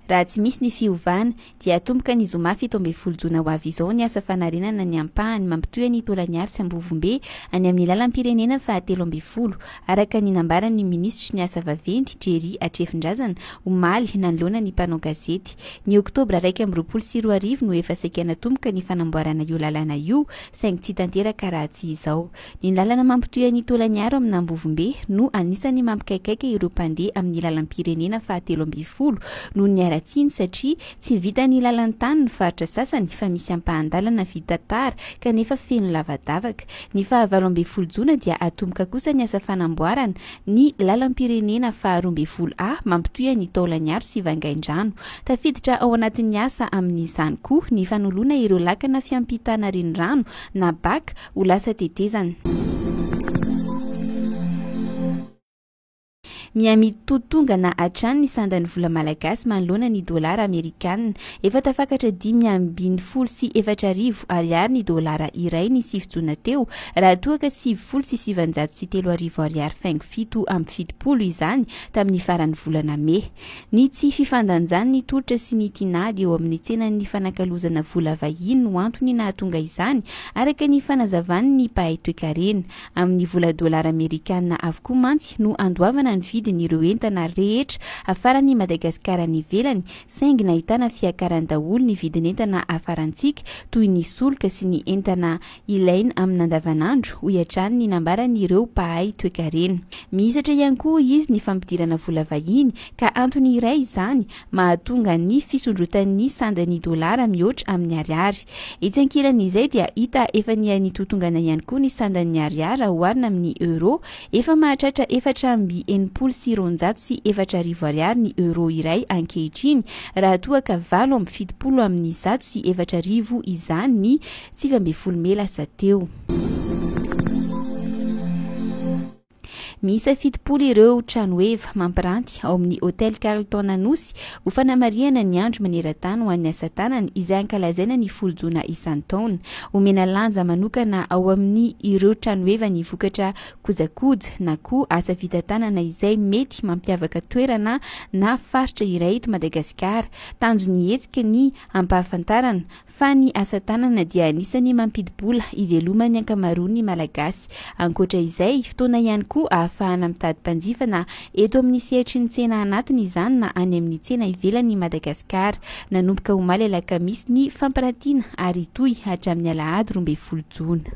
Raha tsy misy ny fiovana dia hatomboka ny zoma 17 jona ho avy izao ny asa fanarenana ny ampahany mampitohy an'i Tolagnaro sy Ambovombe any amin'ny lalam-pirenena faha 13, araka ny nambaran'ny minisitry ny asa vaventy, Jerry Hatrefindrazana, omaly nanoloana ny mpanao gazety. Ny oktobra 2021 no efa saika natomboka ny fanamboarana io lalana io saingy tsy tanteraka raha tsy izao. Ny lalana mampitohy an'i Tolagnaro amin'Ambovombe no anisan'ny mampikaikaika ireo mpandeha amin'ny lalam-pirenena faha 13 noho ny haratsiany satria tsy vitan'ny lalan-tany ny faritra sasany fa misy ampahan-dalana vita tara kanefa feno lavadavaka. Ny faha 18 jona dia hatomboka kosa ny asa fanamboarana ny lalam-pirenena faha 12 A mampitohy an'i Taolagnaro sy Vangaindrano. Tafiditra ao anatin'ny asa amin'izany koa ny fanoloana ireo lakana fiampitana renirano na bac ho lasa tetezana. Miha-mitotongana hatrany ny sandan'ny vola malagasy manoloana ny dolara amerikanina. Efa tafakatra 4015 ariary ny dolara iray ny sivy jona teo, raha toa ka 3990 ariary faingo 77 izany tamin'ny faran'ny volana mey. Ny tsy fifandanjan'ny tolotra sy ny tinady eo amin'ny tsenan'ny fanakalozana vola vahiny no antony nahatonga izany, araka ny fanazavan'ny mpahay toekarena. Amin'ny vola dolara amerikana avokoa mantsy no andoavana ny vidin'ireo entana rehetra hafaran'i Madagasikara any ivelany, saingy nahitana fiakarany daholo ny vidin'entana hafarantsika toy ny solika sy ny entana ilaina amin'ny andavanandro, hoy hatrany ny nambaran'ireo mpahay toekarena. Mihisatra ihany koa, hoy izy, ny fampidirana vola vahiny ka antony iray izany mahatonga ny fisondrotan'ny sandan'ny dolara mihoatra amin'ny ariary. Etsy ankilan'izay dia hita efa niha-nitotongana ihany koa ny sandan'ny ariary raha oharina amin'ny euro. Efa mahatratra 4264 ariary ny euro iray ankehitriny raha toa ka 4078 izany ny 19 mey lasa teo. Miisa 70 ireo tranoheva mampiranty ao amin'ny Hotel Carlton Anosy ho fanamarihana ny andro maneran-tany ho an'ny asa tanana izay ankalazaina ny 10 jona isan-taona. Omena lanja manokana ao amin'ny ireo tranoheva ny vokatra kojakoja na koa asa vita tanana izay mety mampiavaka toerana na faritra iray eto Madagasikara. Tanjon'ny hetsika ny hampahafantarana Fa ny asa tanana dia anisan'ny mampidi-bola hiveloman'ny ankamaroan'ny Malagasy. Ankoatra izay, fotoana ihany koa ahafahana mitady mpanjifa na eto amin'ny sehatry ny tsena anatiny izany na any amin'ny tsena ivelan'i Madagasikara. Nanomboka omaly alakamisy ny fampirantiana ary hitohy hatramin'ny alahady 12 jona.